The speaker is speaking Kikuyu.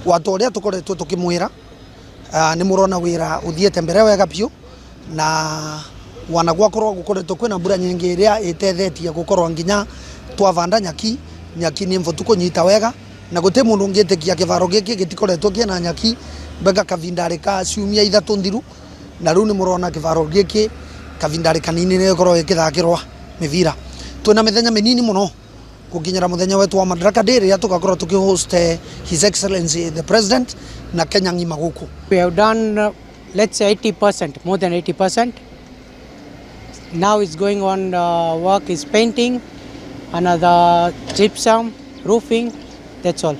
Gwata ũrĩa tũkoretwo tũkĩmwĩra, nĩ mũrona wĩra ũthiĩte mbere wega biũ, na wana gwakorwo gũkoretwo kwĩna mbura nyingĩ ĩrĩa ĩtethetie gũkorwo nginya twavanda nyaki, nyaki nĩ mbotu kũnyita wega, na gũtĩ mũndũ ũngĩtĩkia kĩbaro gĩkĩ gĩtikoretwo kĩna nyaki mbega kavindarĩ ka ciumia 3 thiru, na rĩu nĩ mũrona kĩbaro gĩkĩ kavindarĩ kanini nĩ gĩkorwo gĩkĩthakĩrwa mĩbira. Twĩna mĩthenya mĩnini mũno gũkinyĩra mũthenya wetu wa Madaraka Day rĩrĩa tũgakorwo tũkĩ-host His Excellency the President na Kenya ng'ima gũkũ. We have done, let's say 80%, more than 80%. Now it's going on, work is painting, another gypsum, roofing, that's all.